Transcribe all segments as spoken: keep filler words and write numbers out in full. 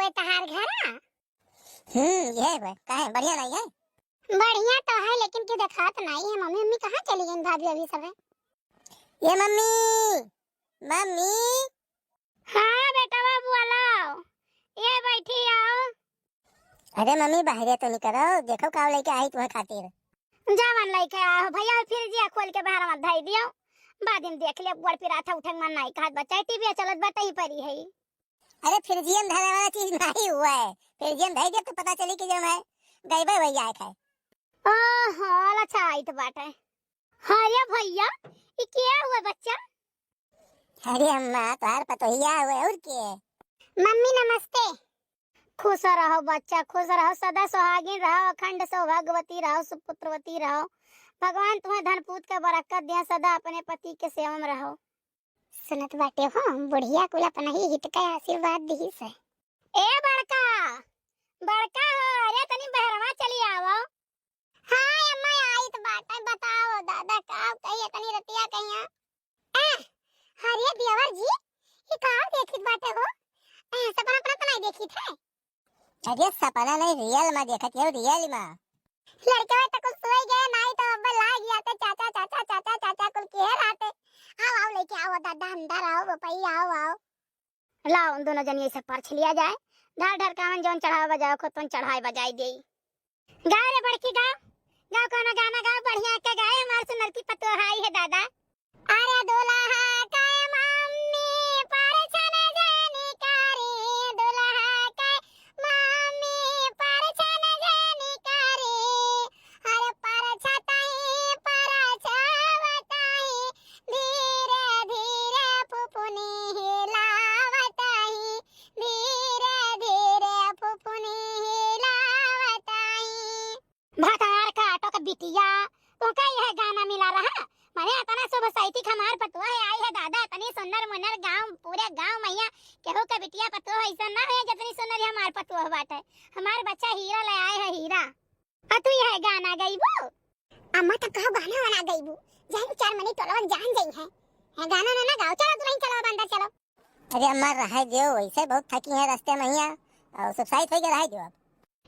पे तहार घर आ? हम्म, ये है, काहे, बढ़िया नहीं है? बढ़िया तो है, लेकिन क्यों देखात नहीं है। मम्मी, मम्मी कहाँ चली गई भाभी अभी सब है? ये मम्मी, मम्मी। हाँ बेटवा, बोलाओ। ये बैठी आओ। अरे मम्मी, बाहरे तो निकलो, देखो का लेके आई तुम्हें खातिर। जवन लेके आयो भैया, फ्रिजिया खोल के बाहर मत धई दियो। बाद में देख ले, गोड़ पिरात है, उठे के मन नहीं कहत बा, चाहे टीवी चलत बा, तही परी है। अरे फ्रिजिया में धरे वाला चीज नहीं हुआ है, फ्रिजिया में धई दे तो पता चली कि जो मैं गई भाई वही आए खाए। ओहो, अच्छा आइत बाटे। हाँ रे भैया, ई क्या हुआ बच्चा? अरे अम्मा, तोहार पतोहिया हुए और के? मम्मी नमस्ते। खुश रहो बच्चा, खुश रहो, सदा सुहागिन रहो, अखंड सौभाग्यवती रहो, सुपुत्रवती रहो। भगवान तुम्हें धन पूत के बरकत दिया, सदा अपने पति के सेवा में रहो। सुनत बाटे हो, बुढ़िया कुल अपना ही हित का आशीर्वाद दिहिस है। ए बड़का, बड़का हो, अरे तनी बहरवा चली आवो। हाँ अम्मा, आइत बाटे, बताओ दादा, का कही तनी रतिया कहिया। ए, अरे देवर जी, ये का देखित बाटे हो? ए, सपना अपना तो नहीं देखित है। अरे सपना नहीं, रियल में देखत है, रियल में। लड़के तो कुछ सोई गए, नहीं तो अब लाग जाते चाचा, चाचा, चाचा, चाचा कुल के रहते। आओ, आओ, लेके आओ दादा, अंदर आओ, बपई, आओ, आओ। लाओ, उन दोनों जनी ऐसे परछ लिया जाए। ढार ढार कावन जौन चढ़ावा बजाओ, खुद तुम चढ़ाई बजाई देई। गाओ रे बड़की, गाओ, गाओ, कौनो गाना गाओ, बढ़िया के गाए, हमार सुनर की पतोह आई है दादा। अरे दुल्हा के मम्मी परछन जनी करी, दुल्हा के मम्मी परछन जनी करी, अरे परछतही परछावतही, धीरे धीरे फुफुनी हिलावतही, धीरे धीरे फुफुनी हिलावतही। भतार काटो के बिटिया, तोहका यह गाना मिला रहा? माने इतना शुभ सैतिक हमार पतोह है, आई है दादा, इतनी सुंदर मुन्नर गाँव, पूरे गाँव मैया केहू के बिटिया पतोह ऐसा ना है जितनी सुंदर हमार पतोह बाटे। हमार बच्चा हीरा ले आए है, हीरा। आ तू यह गाना गईबू? अम्मा, तब कहो गाना वाना गईबू? जान चार मनी टोलवन जान जाई है। है गाना ना, ना गाओ, चलो दुल्हन चलो, अब अंदर चलो। अरे अम्मा, रहे दियो, वैसे बहुत थकी है रास्ते में हिया, और सुबसाइत होइके रहे दियो अब।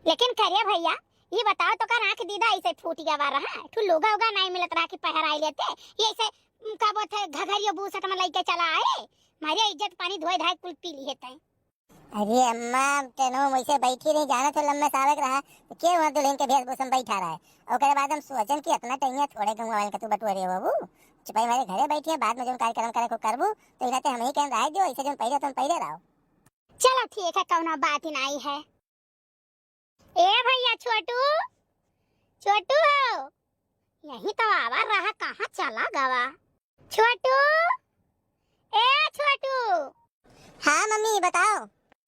लेकिन करिया भैया, ये बताओ, तोका आँख दीदा ऐसे फूट गवा रहा? ठू लुगा उगा नहीं मिलत रहा कि पहराई लेते, ये ऐसे, उम, का बोलते, घघरियो बूसट में लेके चला आए, मारे इज्जत पानी धोए धाए कुल पी लिए तैं। अरे अम्मा, तेनो वैसे बैठी रही, जाना तो लम्बे सावक रहा, तो के वहाँ दुल्हन के भेष भूषा में बैठा रहा है? ओकरे बाद हम सोचन कि इतना टैम थोड़े गंवा वाले का तू बटुआ रहे बाबू, चुपाई मारे घरे बैठी है, बाद में जौन कार्यक्रम करे को करबू, तो इलाते हम ही कहन रह दियो, ऐसे जौन पहले तुम पहले रहो। चलो ठीक है, कौनो बात ही नहीं है। ए भैया छोटू, छोटू हो, यही तो आवा रहा, कहाँ चला गवा? छोटू, ए छोटू। हाँ मम्मी, बताओ।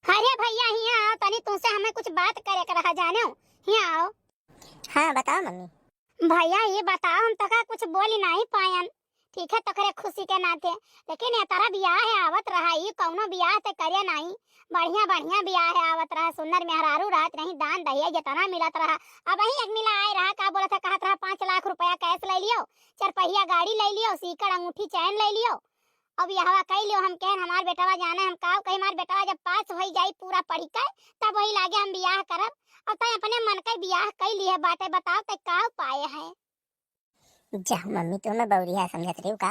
अरे भैया, हियाँ आओ तनी, तुमसे हमें कुछ बात करे के रहा, जाने हो? हियाँ आओ। हाँ, बताओ मम्मी। भैया, ये बताओ, हम तोका कुछ बोली नहीं पायन, ठीक है, तोकरे खुशी के नाते, लेकिन ये तारा बियाह है आवत रहा, ये कौनो बियाह ते करे नहीं, बढ़िया बढ़िया बियाह है आवत रहा, सुंदर मेहरारू रहत रही, दान दहेज जितना मिलत रहा। अब वही एक मिला आए रहा, का बोलत है, कहत रहा, "पाँच लाख रुपया कैश ले लियो, चार पहिया गाड़ी ले लियो, सीकड़ अंगूठी चैन ले लियो, अब बियाहवा कई लियो।" हम कहन, "हमार बेटवा जाने, हम का कही, हमार बेटवा जब पास होई जाई पूरा पढ़ी के, तब वही लागे हम बियाह करब। अब तय अपने मन के बियाह कई लिए बाटे, बताओ तय का उपाय है?" जा मम्मी, तू हमें बौरिया समझत रही का?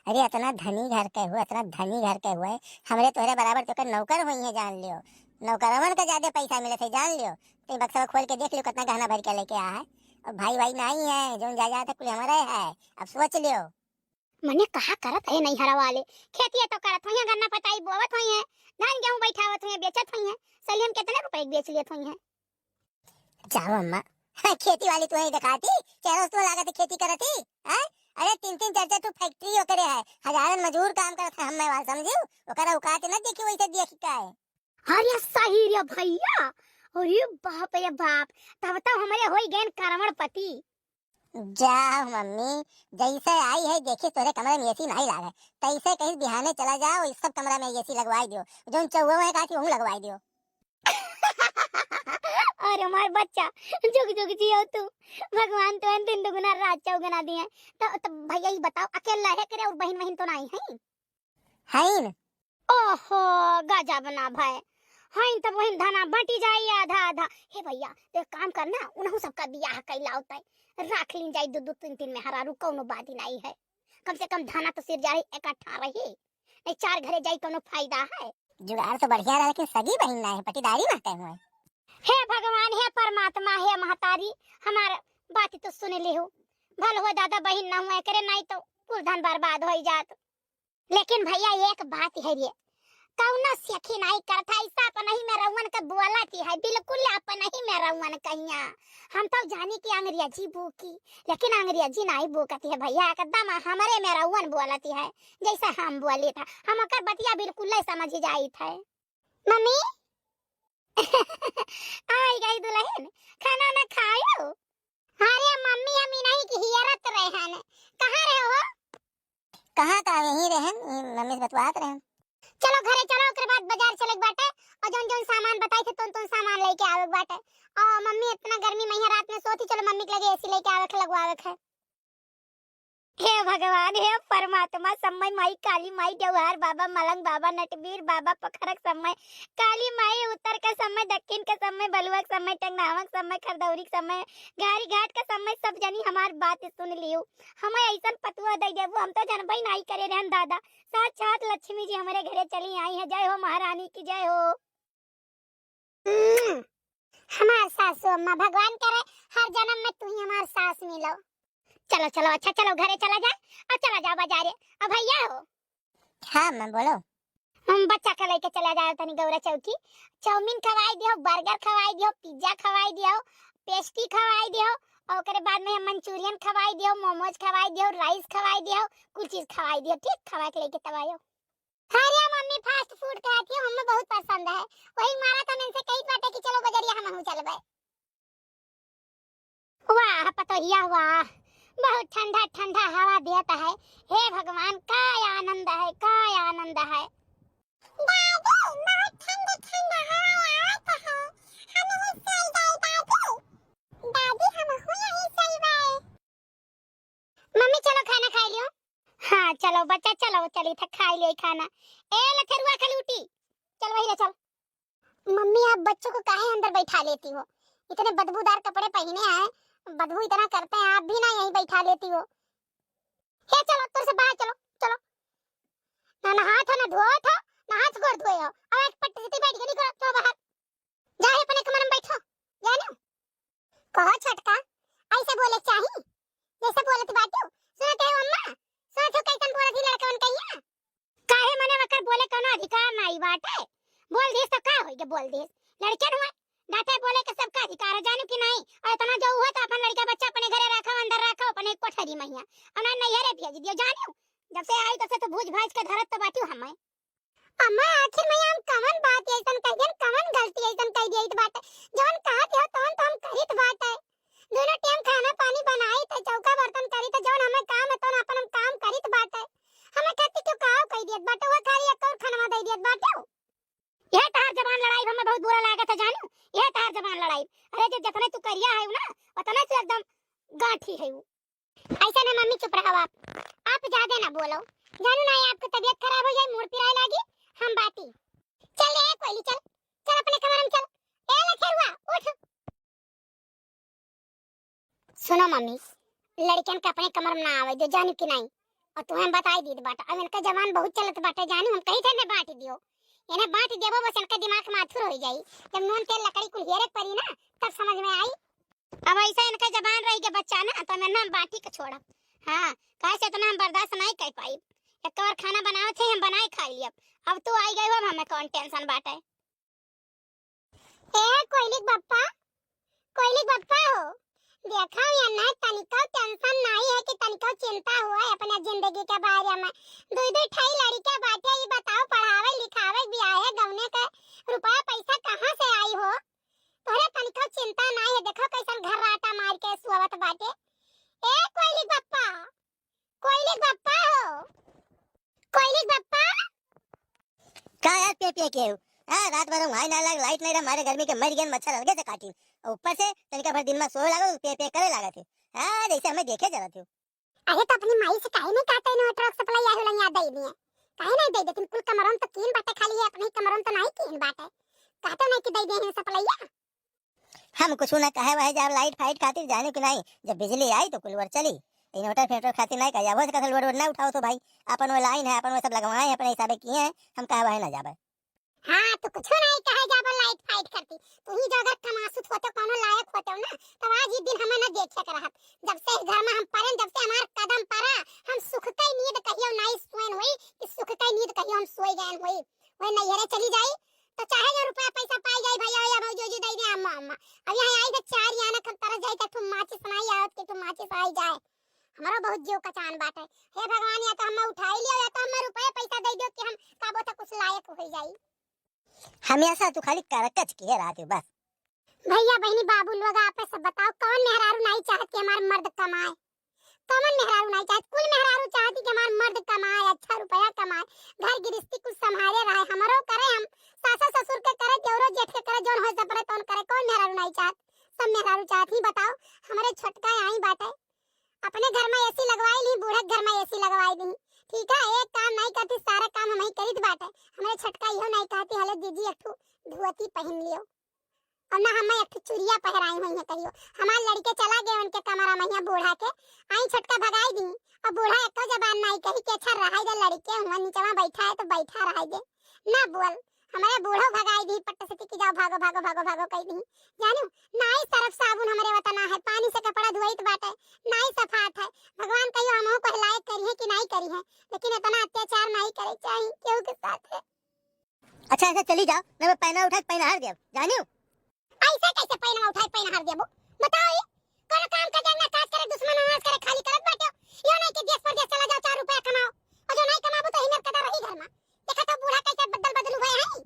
अरे इतना धनी घर के हुए, इतना धनी घर के हुए, हमरे तोहरे बराबर तो के नौकर होई है, जान लियो। नौकरवन का ज्यादा पैसा मिलत है, जान लियो। ते बक्सा खोल के देख लियो, कितना गहना भर के लेके आ है। और भाई भाई नहीं है, जौन जायदाद है कुल हमारे है। अब सोच लियो। मने कहा करत है नैहरा वाले, खेती तो करत होइहैं, गन्ना पताई बोवत होइहैं, धान गेहूं बैठावत होइहैं, बेचत होइहैं, सलियम कितने रुपए के बेच लेत होइहैं। जाओ अम्मा, खेती वाली तुम्हें दिखाती, चारों तुम्हें लागत खेती करती, हैं? अरे तीन तीन चार चार ठो फैक्ट्री ओकरे है, हजारन मजूर काम करत है, हमें वाल समझियो, ओकरा औकात न देखी वैसे देख का है। अरे सही रे भैया, अरे बाप रे बाप, तब तो हमारे होई गए करोड़पति। जाओ मम्मी, जैसे आई है देखी तोरे कमरे में एसी नहीं लागे, तैसे कहीं बिहाने चला जाओ, इस सब कमरा में एसी लगवाई दियो, जोन चौवा में कहा थी वहूँ लगवाई दियो। अरे मार बच्चा, जुग जुग जियो तू, भगवान तो दिन दुगुना रात चौगुना दिए। तो, तो भैया ये बताओ, अकेला है करे और बहन वहन तो नहीं है? है न। ओहो, गजब ना भय। होइन तब वही धना बंटी जाई आधा आधा। हे भैया, तो एक काम करना, उनहु सबका बियाह कैला होता है, राख लीन जाई दो दो तीन तीन मेहरारू, कौनो बात ही नहीं है। कम से कम धना तो सिर जाई इकट्ठा रही, नहीं चार घरे जाई कौनो फायदा है। जुगाड़ तो बढ़िया रहा, लेकिन सगी बहिन ना है, पटीदारी बाटे हुए। हे भगवान, हे परमात्मा, हे महतारी, हमार बात तो सुन लिहु। भल हो दादा बहिन ना हुए करे, नहीं तो कुल धन बर्बाद हो जात। लेकिन भैया एक बात है रे, कौनो सखी नहीं करत है, ऐसा अपन ही में रउअन के बोलत है, बिल्कुल अपन ही में रउअन कहिया। हम तो जानी कि अंग्रेजी बोकी, लेकिन अंग्रेजी नहीं बोकत है भैया, एकदम हमरे में रउअन बोलत है, जैसे हम बोली था, हम ओकर बतिया बिल्कुल नहीं समझ जाइत है। मम्मी, आई गई दुल्हन, खाना ना खायो? अरे मम्मी, हम इन्हीं की हियरत रहन। कहाँ रहे हो? कहाँ का, यहीं रहन, ई मम्मी से बतवात रहन। चलो घरे चलो, ओकरे बाद बाजार चले के बाटे, और जौन जौन सामान बताई थे, तुम तुम सामान लेके आवे के बाटे। और मम्मी इतना गर्मी में यहाँ रात में सोती, चलो मम्मी के लगे एसी लेके आवे के, लगवावे के। हे भगवान, हे परमात्मा, समय माई, काली माई, देवहार बाबा, मलंग बाबा, नटवीर बाबा, पोखरक समय, काली माई, उत्तर का समय, दक्षिण का समय, बलुआ के समय, टंगनावा के समय, खरदौरी के समय, घारी घाट का समय, सब जनी हमार बात सुन लियो। हमें ऐसन पतुआ दे देबू, हम तो जनबई नाई करे रहन दादा। साक्षात लक्ष्मी जी हमारे घरे चली आई है। जय हो महारानी की, जय हो। हम्म, हमार सासू अम्मा, भगवान करे हर जन्म में तू ही हमार सास मिलो। चलो, चलो, अच्छा, चलो, घरे चला जाए, और चला जाओ बाजारे। अब भैया हो। हाँ, अम्मा, बोलो। हम बच्चा के लेके चला जाओ तनी गौरा चौकी, चाउमीन खवाई दियो, बर्गर खवाई दियो, पिज्जा खवाई दियो, पेस्ट्री खवाई दियो, और ओकरे बाद में मंचूरियन खवाई दियो, मोमोज खवाई दियो, राइस खवाई दियो, कुल चीज खवाई दियो, ठीक? खवा के लेके तब आयो। अरे मम्मी, फास्ट फूड खाती हो, हमें बहुत पसंद है। वही मारा था, मैंने से कही बाटे कि चलो बजरिया हमहू चलबे। वाह पतोहिया वाह, बहुत ठंडा ठंडा हवा देता है। हे भगवान, का आनंद है, का आनंद है। दादी, बहुत ठंडा ठंडा हवा आवत है, हम ही चल जाए दादी। दादी, हम हुआ ही चल जाए। मम्मी, चलो खाना खाई लियो। हाँ, चलो बच्चा, चलो, चली था खाई लियो खाना। ए लथेरुआ खलूटी, चल वही रे, चल। मम्मी, आप बच्चों को काहे अंदर बैठा लेती हो? इतने बदबूदार कपड़े पहने हैं, बदबू इतना करते हैं, आप भी ना यहीं बैठा लेती हो। हे चलो, तोर से बाहर चलो, चलो। ना नहात हो, ना धोत हो, ना हाथ गोड़ धोए हो। अब एक पट्टी से बैठ के निकलो, चलो बाहर। जाओ अपने कमरे में बैठो, जानो। कहो छोटका, ऐसे बोले चाही, जैसे बोलत बाटू। सुनत हो अम्मा, सुनत हो कैसन बोलत ही लड़कवन कहिया? काहे मने वकर बोले कौनो अधिकार नाई बाटे? बोल दिस तो का होई जे बोल दिस? लड़कन हुआ, डांटे बोले के सबका अधिकार है, जानू कि नहीं? और इतना जो हुआ तो अपन लड़का बच्चा अपने घरे रखो, अंदर रखो, अपने कोठरी में हिया। और ना नैहरे भेज दियो, जानू। जब से आई तब से तो भूज भाज के धरत तो बाटू हमें। अम्मा, आखिर में हम कवन बात ऐसन कह दियन, कवन गलती ऐसन कह दिया इत बाटे? जवन कहत हो तवन तो हम करित बाटे। दोनों टाइम खाना पानी बनाई थे, चौका बर्तन करी थे, जवन हमें काम है तवन अपन हम काम करित बाटे। हमें खातिर क्यों काव कह दियत बाटे? वो खाली एक और खानवा दे दियत बाटे। यह तहार जबान लड़ाई हमें बहुत बुरा लागत है जानू, यह तहार जबान लड़ाई। अरे जब जितने तू करिया है ना, उतने से एकदम गांठी है वो। ऐसे ना मम्मी चुप रहो आप, आप ज्यादा ना बोलो। जानू ना ये आपकी तबीयत खराब हो जाए, मूड पिराए लागी, हम बाटी। चल रे कोयली चल, चल अपने कमरे में चल। ए लखेरुआ उठ। सुनो मम्मी, लड़कियन के अपने कमरे में ना आवे दो, जानू कि नहीं? और तुम्हें बताई दीत बाटा, अब इनका जबान बहुत चलत बाटे जानू, हम कही थे इन्हें बांट दियो, इन्हें बांट देबो बस इनका दिमाग माथुर हो जाई, जब नून तेल लकड़ी कुल हेरे के पड़ी ना तब समझ में आई। अब ऐसा इनका जबान रह गया बच्चा ना, तो मैं ना बाटी के छोड़ब। हाँ, काहे से इतना हम बर्दाश्त नहीं कर पाई। एक बार खाना बनावे थे, हम बनाए खा लिया। अब तू आई गई हो, अब हमें कौन टेंशन बाटे। ए कोयलिक बप्पा, कोयलिक बप्पा हो, देखा हो या नहीं, तनिको टेंशन नहीं है कि तनिको चिंता हुआ है अपने जिंदगी के बारे में। दुई दुई ठाई लड़के बाटे, ये बताओ, पढ़ावे लिखावे, बियाहे गवने के रुपया पैसा कहाँ से आई हो? तोहरे तनिको चिंता नाई है, देखो कैसन घर्राटा मार के सोवत बाटे। ए कोयली बप्पा, कोयली बप्पा हो, कोयली बप्पा। का यार पे पे के हो? हाँ, रात भर वहां ना लग, लाइट नहीं रहा, मारे गर्मी के मर गए, मच्छर अलगे से काटी। और ऊपर से तनिका भर दिन में सोए लागो, पे पे करे लागत है। हाँ, जैसे हमें देखे जरा थे। अरे तो अपनी माई से काहे नहीं कहते, इन्हों ट्रक सप्लाई आए होला यहाँ दे दिए, काहे नहीं दे देते? कुल कमरों तो कीन बाटे, खाली ये अपने ही कमरों तो नहीं कीन बाटे। तो नहीं कि दे दे हैं सप्लैया। हम कुछ ना कहे वहे जाब लाइट फाइट खातिर, जाने कि नहीं, जब बिजली आई तो कूलर चली। इन्वर्टर फिन्वर्टर खातिर नहीं कहे, अब हो सकत है लोड वोड ना उठाओ तो भाई, अपन वो लाइन है, अपन वो सब लगवाए हैं, अपने हिसाबे किए हैं, हम कहे वहे ना जाबे। हाँ, तो कुछ नहीं कहे जाबे लाइट फाइट करती, तू ही जो अगर कमासुत होते, कोनो लायक होते हो ना, तब आज ये दिन हमें ना देखे के रहत। जब से इस घर में हम पड़े, जब से हमार कदम पड़ा, हम सुख कई नींद कहियो नहीं सोएन होई कि सुख कई नींद कहियो हम सोए गए होई। वही नैहरे चली जाई, तो चाहे जो रुपया पैसा पाई जाई भैया, भैया, भौजी, भौजी, दे दे अम्मा, अम्मा। अब यहाँ आई तो चार याना खन तरस जाई, तो ठुम माचिस नहीं आवत के ठुम माचिस आई जाए। हमारा बहुत जीव कचान बाटे। हे भगवान, या तो हमें उठाई लियो, या तो हमें रुपया पैसा दे दियो कि हम काबो तक कुछ लायक हो जाई। हमेशा तू खाली करकच की है रात में बस। भैया, बहिनी, बाबू लोग, आप सब बताओ, कौन मेहरारू नहीं चाहत कि हमार मर्द कमाए? कौन मेहरारू नहीं चाहत? कुल मेहरारू चाहती कि हमार मर्द कमाए, अच्छा रुपया कमाए, घर गृहस्थी कुछ संभाले रहे, हमरो करे, हम सासा ससुर के करे, देवरो जेठ के करे, जौन हो सपरे तौन करे। कौन मेहरारू नहीं चाहत? सब मेहरारू चाहत ही। बताओ, हमारे छोटका आई बाटे, अपने घर में एसी लगवाई ली, बूढ़ा के घर में एसी लगवाई दी। ठीक है, एक काम नहीं करती, सारा काम हम ही करीत बाटे। हमारे छोटका इहो नहीं कहती, "हले दीदी, एक ठो धोती पहन लियो।" और ना हमें एक ठो चुरिया पहराई हुई है कहियो। हमार लड़के चला गए उनके कमरा में, यहाँ बूढ़ा के, आई छोटका भगाई दी। और बूढ़ा एको जबान नहीं कही कि अच्छा रहाई दे, लड़के हुआ नीचवा बैठा है तो बैठा रहाई दे, ना बोल। हमारे बूढ़ो भगाई दी पट्ट से कि जाओ, भागो, भागो, भागो, भागो कही दी। जानू, नाई सरफ साबुन हमरे वतना है, पानी से कपड़ा धोइत बाटे, नाई सफात है। भगवान कहियो हमहू को लायक करी है कि नाई करी है, लेकिन इतना अत्याचार नहीं करे चाहिए केहू के साथ है। अच्छा, ऐसे चली जाओ, नहीं मैं पैना उठा के पैना हार देब, जानियो। ऐसे कैसे पैना उठा के पैना हार देबो? बताओ ये, कोनो काम का जंगा काज करे, दुश्मन अनाज करे, खाली करत बाटे। यो नहीं कि देश परदेश चला जाओ, चार रुपया कमाओ, और जो नहीं कमाबो तो हिनर कटा रही घर में। देखा तो बूढ़ा कैसे बदल बदलू भय है।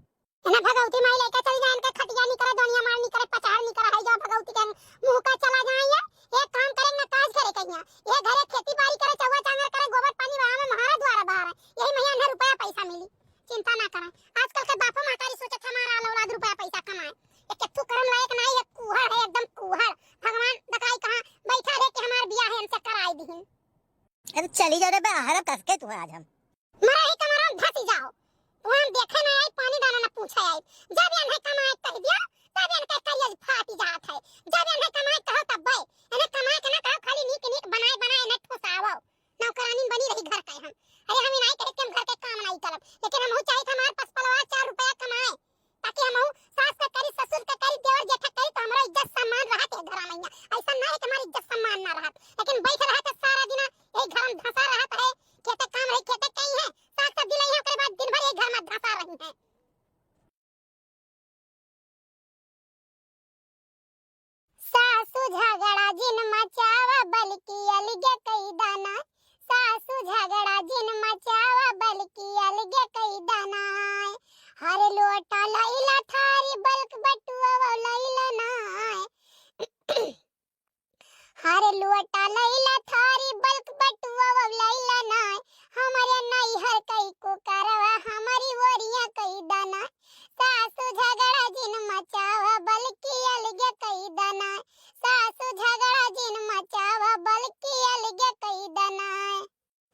है ना, भगवती माई लेके चली जाए, इनके खटिया नहीं करे, दोनिया मार नहीं करे, पचार नहीं करे, है जाओ भगवती के मुंह का चला जाए ये। एक काम करे ना, काज करे कहिया, ये घरे खेती बाड़ी करे, चौवा चांगर करे, गोबर पानी बहावे, महारा द्वारा बहारे, यही में इन्हें रुपया पैसा मिली। चिंता ना करें, आजकल के बापो महतारी सोचत हमारा औलाद रुपया पैसा कमाए। ये केथू करम लायक ना, ये कुहड़ है, एकदम कुहड़। भगवान दकाई कहाँ बैठा रहे कि हमार बियाह है, इनसे कराई दीहिन। अरे चली जाओ रे बे, हरब कस के तू आज हम। मरा ही कमरा में धसी जाओ। वहाँ देखे ना आई, पानी दाना ना पूछे आई। जब इन्हें कमाए कह दिया, तब इनके करियज फाटी जात है। जब इन्हें कमाए कहो तब बे, इन्हें कमाए के ना कहो, खाली नीक नीक बनाए बनाए इन्हें ठुसावो। नौकरानी बनी रही घर के हम। अरे हम इनाई कहे कि हम घर के काम नहीं करब, लेकिन हमहू चाहित हमार पसपलवा चार रुपया कमाए, ताकि हमहू सास के करी, ससुर के करी, देवर जेठा करी, तो हमारा इज्जत सम्मान रहा के घर में। ऐसा ना है कि हमारी इज्जत सम्मान ना रहा, लेकिन बैठ रहा तो सारा दिन यही घर में धंसा रहा है। खेते काम रही, खेते कहीं है, साग सब्जी लाई है, ओकरे बाद दिन भर यही घर में धंसा रही है। सासू झगड़ा जिन मचावा, बल्कि अलगे कई दाना। सासू झगड़ा जिन मचावा, बल्कि अलगे कई दाना। हर लोटा लैला थारी, बल्क बटुआ लैला ना। हर लोटा लैला थारी, बल्क बटुआ लैला ना। हमरे नैहर कई कुकरवा, हमारी ओरिया कई दाना। सासू झगड़ा जिन मचावा, बल्कि अलगे कई दाना। सासू झगड़ा जिन मचावा, बल्कि अलगे कई दाना।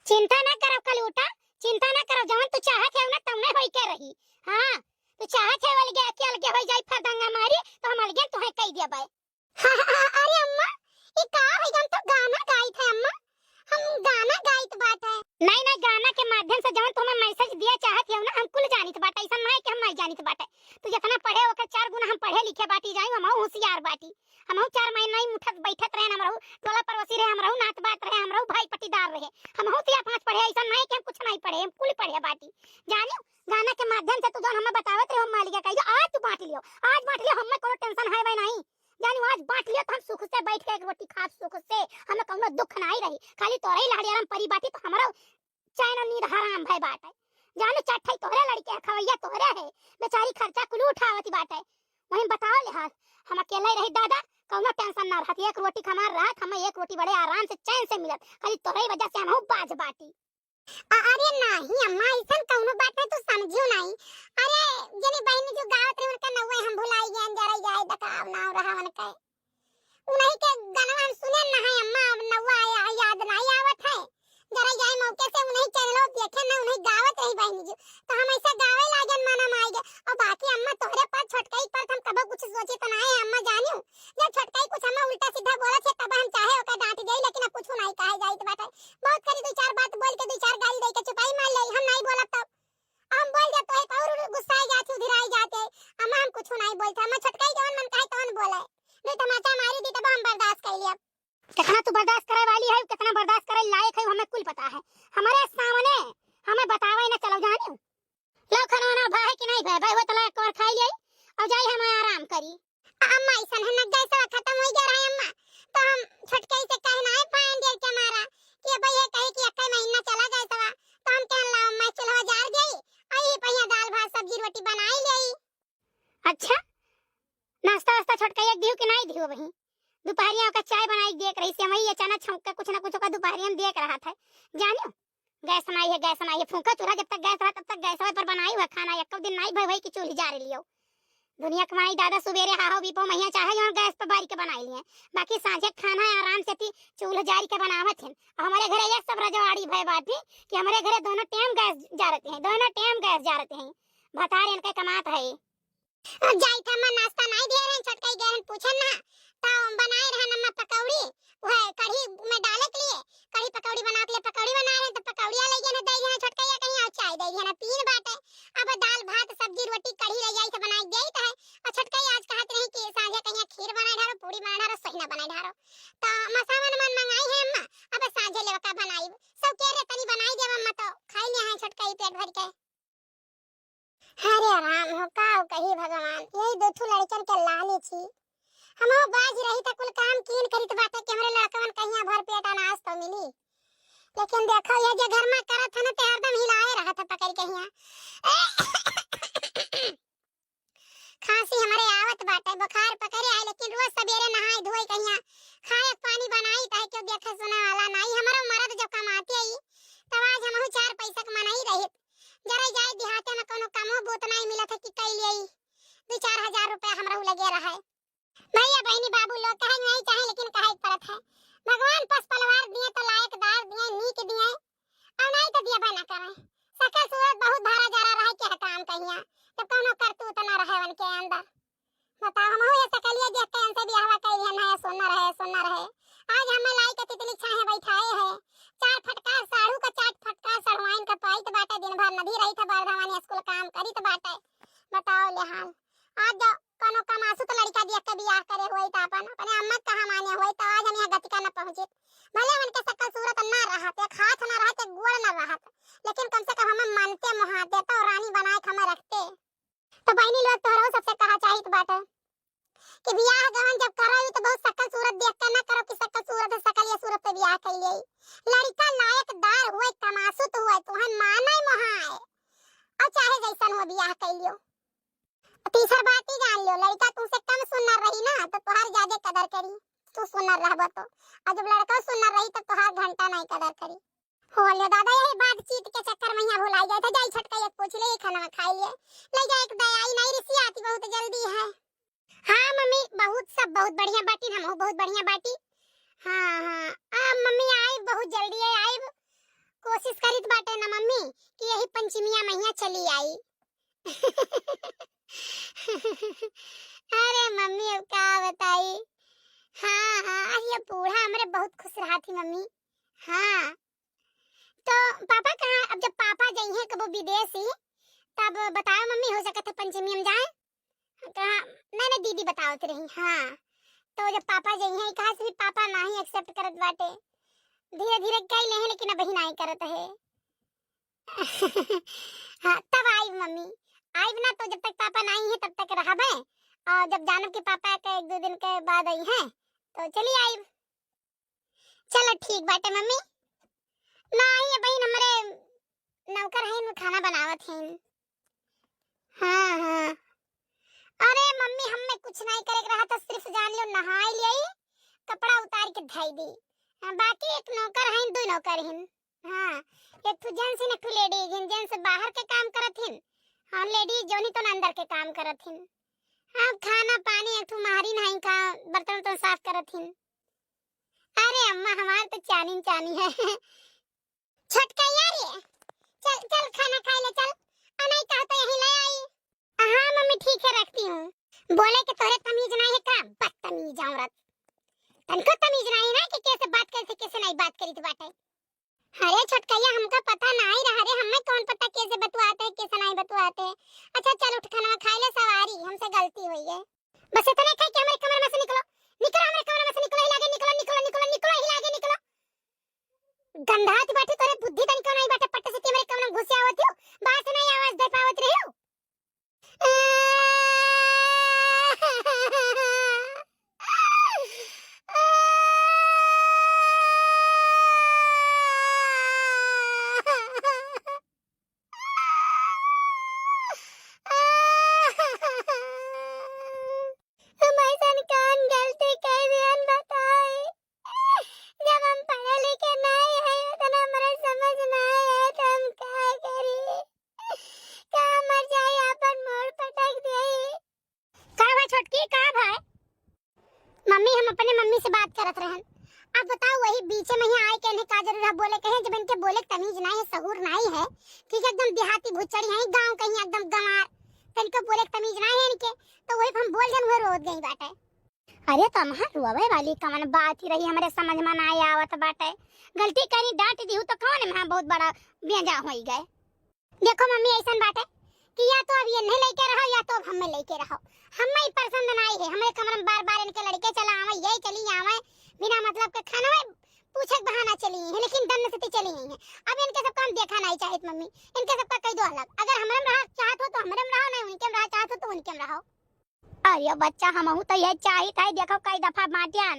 चिंता ना करब कलूटा, चिंता ना करब, जवन तू चाहत है ना तवने होई के रही। हाँ, तू चाहत है अलगे के अलगे होई जाई, फरदंगा मारी, तो हम अलगे तुहे कई देबै। अरे अम्मा, ई का है? हम तो गाना गाइत है अम्मा, हम गाना गाइत बाटे। नहीं, नहीं, गाना के माध्यम से जवन तुम्हें मैसेज दिया चाहत है ना, हम कुल जानित बाटे, ऐसा नहीं कि हम नहीं जानित बाटे। तू जितना पढ़े ओकर चार गुना हम पढ़े लिखे बाटी जाई, हम होशियार बाटी। हमहू चार महीना ही उठत बैठत रहे, हमरहू टोला पड़ोसी रहे, हमरहू नात बात रहे, हमरहू भाई पटीदार रहे, हमहू सिया पाँच पढ़े, ऐसा नहीं कि हम कुछ नहीं पढ़े, हम कुल पढ़े बाटी। जानियो, गाना के माध्यम से तू जौन हमें बतावत रहे, हम मालिका कहियो, आज तू बांट लियो, आज बांट लियो, हमें कोनो टेंशन है भाई नहीं। जानियो, आज बांट लियो तो हम सुख से बैठ के एक रोटी खाब, सुख से, हमें कोनो दुख नहीं रही, खाली तोरे ही लहड़ियारम परी बाटी तो हमरो चैन और नींद हराम भय बाटे। जानो चार ठई तोहरे लड़के हैं, खवैया तोहरे है, बेचारी खर्चा कुल उठावती बाटे। वहीं बताओ ले हाल, हम अकेले रही दादा, कौनो टेंशन ना रहत, एक रोटी हमार रहत, हमें एक रोटी बड़े आराम से चैन से मिलत, खाली तोहरे वजह से हमहू बाज बाटी। अ-, अरे नाही अम्मा, ऐसन कौनो बात नहीं, तू समझियो नहीं। अरे जेने बहनी जो गावत रहे उनका नौवे हम भुलाई गए, जरा जाए दकाव नाव रहा उनका। उन्हीं के गाना हम सुने ना है अम्मा, अब नौवा आया, याद नहीं आवत है। जरा जाए मौके से उन्हीं चैनलो देखे ना, उन्हीं गावत रही बहनी जी, तो हम ऐसा गावे लागन मना में आई गए। और बाकी अम्मा तोहरे पर छोटकई नहीं बोलत है, अम्मा छोटकई जवन मन कहे तवन बोले। नहीं तमाचा मारी दी तब हम बर्दाश्त कर लिया। कितना तू बर्दाश्त करे वाली है, कितना बर्दाश्त करे लायक है, हमें कुल पता है। हमारे सामने हमें बतावे न चलो जानी। लो खाना वाना भा है कि नहीं भा? भा हो तो ला एक बार खाई ले और जाई हम आराम करी। अम्मा ऐसन है ना, गैसवा खत्म हो गया रहे अम्मा, तो हम छोटकई से कहे ना पाए देर के मारा कि अब ये कहे कि एक महीना चला गैसवा, तो हम कहन ला अम्मा चूल्हा जार गई, आई पहिया दाल भात सब्जी रोटी बनाई ले। अच्छा, नाश्ता वास्ता छोटकई एक दियो कि नहीं दियो वही? दोपहरिया का चाय बनाई देख रही से वही अचानक छौंक के कुछ ना कुछ का दोपहरिया में देख रहा था, जानियो। गैस नाई है, गैस नाई है, फूंका चूल्हा, जब तक गैस रहा तब तक गैस पर बनाई हुआ खाना, एक दिन नाई भई भई कि चूल्ही जारे लियो। दुनिया के माई दादा सुबेरे हाहो बीपो महिया चाहे जौन गैस पर बारी के बनाई लिए, बाकी सांझे खाना है आराम से थी चूल्हा जारी के बनावत हैं। और हमारे घरे ये सब रजवाड़ी भय बाटी कि हमारे घरे दोनों टाइम गैस जारत हैं, दोनों टाइम गैस जारत हैं। भतार इनके कमात है। जाई था अम्मा नाश्ता नाई दिए रहन, छोटकई गए रहन पूछन ना, तो बनाए रहन अम्मा पकौड़ी, वह कढ़ी में डाले के लिए, कढ़ी पकौड़ी बना के लिए, पकौड़ी बनाए रहन तो पकौड़िया ले गए ना, दे गए छोटकैया कहीं और चाय दे गए ना, पीन बाटे। अब दाल भात सब्जी रोटी कढ़ी ले जाई तो बनाई देई तो है। और छोटकई आज कहत रही कि सांझे कहीं खीर बनाए ढारो, पूड़ी बनाए ढारो, सोहिना बनाए ढारो। तो मसावन मन मंगाई है अम्मा, अब सांझे लेवा का बनाई। सब कह रहे तनी बनाई देव अम्मा, तो खाई ले हैं छोटकई पेट भर के। अरे राम हो, का कही भगवान, यही दो ठू लड़कन के लालच ही। हमहू बाज रही त कुल काम कीन करित बाटे कि हमरे लड़कवन कहिया भर पेट अनाज तो मिली। लेकिन देखो, ये जे घर में करत है ना, ते हरदम हिलाए रहत है पकड़ के हिया। खांसी हमरे आवत बाटे, बुखार पकड़े आए, लेकिन रोज सबेरे नहाए धोए कहिया, खाए पानी बनाई, ताहे क्यों देखे सुने वाला नाई। हमरो मरद जब कमाते आई, तब आज हमहू चार पैसा के मनई रहित। जरा जाए देहाते में कोनो कमो बूत नाई मिलत है कि कई लेई, दो चार हजार रुपया हमरहू लगे रहे। भैया बहनी बाबू लोग कहे नहीं चाहे, लेकिन कहे के पड़त है। भगवान पस पलवार दिए तो लायकदार दिए, नीक दिए, और नहीं तो दिए बना करे। सकल सूरत बहुत भारा जारा रहे के काम कहिया, जब कोनो करतूत ना रहे उनके अंदर। बताओ, हमहू ये सकलिया देख के इनसे बियाहवा कइली हन, है सुनना रहे, सुनना रहे। आज हमें लाई के तितली छाहे बैठाए है। चार फटकार साढ़ू का, चार फटकार सढ़ुआइन का पाइत बाटे, दिन भर नदी रही था बरधवानी स्कूल काम करी तो बाटे। बताओ ले हाल, आज जो कोनो कमासु तो लड़का देख के बियाह करे हुए तो अपन, अपने अम्मा कहाँ माने हुए तो आज हम यहाँ गतिका न पहुँचित। भले उनके सकल सूरत ना रहत, एक हाथ ना रहत, एक गोड़ ना रहत, लेकिन कम से कम हमें मानते मोहाते तो रानी बनाए के हमें रखते। तो बहिनी लोग, तोहरो सबसे कहा चाहित बाटे कि बियाह गवन जब करो तो बहुत सकल सूरत देख के ना करो कि सकल सूरत है, सकल ये सूरत पे बियाह कइले। लड़का लायकदार हुए, कमासुत हुए, तुहे माने मोहाए, और चाहे जैसन हुए बियाह कइलियो। तीसर बात ही जान लियो, लड़का तुमसे कम सुनर रही ना तो तोहार ज्यादा कदर करी, तू सुनर रहबो तो, और जब लड़का सुनर रही तो तोहार घंटा नहीं कदर करी। हो ले दादा, यही बातचीत के चक्कर में यहाँ भुलाई जाए थे। जाई छोटका एक पूछ ले, खाना खाई ले, ले जाए एक दयाई नहीं रिसी आती बहुत जल्दी है। हाँ मम्मी, बहुत सब बहुत बढ़िया बाटी, हम बहुत बढ़िया बाटी। हाँ हाँ, आ मम्मी आई बहुत जल्दी है, आई कोशिश करित बाटे ना मम्मी कि यही पंचमिया महिया चली आई। अरे मम्मी अब का बताई। हाँ हाँ, अरे ये बूढ़ा हमरे बहुत खुश रहा थी मम्मी। हाँ तो पापा कहाँ, अब जब पापा जइहे कबो विदेश ही तब बताओ मम्मी, हो सकत है पंचमी हम जाए। कहा, नहीं नहीं दीदी बतावत रही। हाँ तो जब पापा जइहे, कहा से भी पापा नहीं एक्सेप्ट करत बाटे, धीरे धीरे कई ले हैं लेकिन अब ही नहीं करत है। हाँ तब आइब मम्मी, आइब ना तो जब तक पापा नहीं है तब तक रहबे, और जब जानब कि पापा के एक दो दिन के बाद आई हैं तो चली आइब। चलो ठीक बाटे मम्मी। ना आई है बहन, हमरे नौकर हैं, वो खाना बनावत हैं। हाँ हाँ। अरे मम्मी, हमें कुछ नहीं करे के रहा था, सिर्फ जान लो नहाई लियाई, कपड़ा उतार के धई दी। हाँ, बाकी एक नौकर हैं, दो नौकर हैं। हाँ, एक ठो जेंट्स हैं, एक ठो लेडीज हैं। जेंट्स बाहर के काम करत हैं, हाँ लेडीज जोनी तो अंदर के काम करत हैं। हाँ, खाना पानी एक ठो माहरी नहीं का, बर्तन उर्तन साफ करत हैं। अरे अम्मा, हमार तो चानी चानी है। छोटकैया रे, चल चल खाना खाए ले चल, और नहीं कहा तो यहीं ले आई। हाँ मम्मी ठीक है, रखती हूँ। बोले कि तोरे तमीज नहीं है का, बदतमीज औरत। तनको तमीज नहीं ना कि कैसे बात करे थे, कैसे नहीं बात करी थी बाटे। अरे छोटकैया, हमका पता नहीं रहा रे, हमें कौन पता कैसे बतुआते हैं, कैसे नहीं बतुआते हैं। अच्छा चल उठ खाना खाए ले, सवारी हमसे गलती हुई है। बस इतने कह के हमरे कमरे में से निकलो, निकलो हमरे कमरे में से, निकलो हिलागे, निकलो, निकलो, निकलो, निकलो हिलागे, निकलो। गंधात बाटे तोरे बुद्धि तनिको नाई बाटे, पट्ट से ती हमरे कमरे में घुसे आवत हो, बाहर से नाई आवाज दे पावत रहे हो। हम ऐसन कौन गलती कर दिहन बताई? जब हम पढ़े लिखे नाई है, उतना हमरा समझ नाई है, तो हम का करी? का मर जाई, आपन मूड़ पटक देई? का बा छोटकी, का भाई? मम्मी, हम अपने मम्मी से बात करत रहन। अब बताओ, वही बीचे में ही आए के इन्हें का जरूर है बोले के है, जब इनके बोले के तमीज नाई है, सहूर नाई है, ठीक है, एकदम देहाती भुचड़ी है, गाँव कहीं एकदम गंवार, तो इनको बोले के तमीज नाई है इनके, तो वही हम बोल देन, वो रोत गई बाटे। अरे, तो अम्मा, रोवे वाली कवन बात ही रही, हमरे समझ में नाई आवत बाटे। गलती करी, डांट दिहू तो कवन में बहुत बड़ा बेजा होई गए। देखो मम्मी, ऐसन बाटे कि या तो अब ये नहीं लेके रहो, या तो अब हमें लेके रहो। हमें ही पसंद नाई है, हमरे कमरे में बार बार इनके लड़के चला आवे, ये चली आवे, बिना मतलब के खाना में पूछे के बहाना चली है, लेकिन दम से चली है। अब इनके सबका हम देखा नाई चाहित मम्मी, इनके सबका कह दो अलग। अगर हमरे में रहा चाहत हो तो हमरे में रहो, नहीं उनके में रहा चाहत हो तो उनके में रहो। अरे बच्चा, हमहू तो यह चाहित है, देखो कई दफा बाटियन,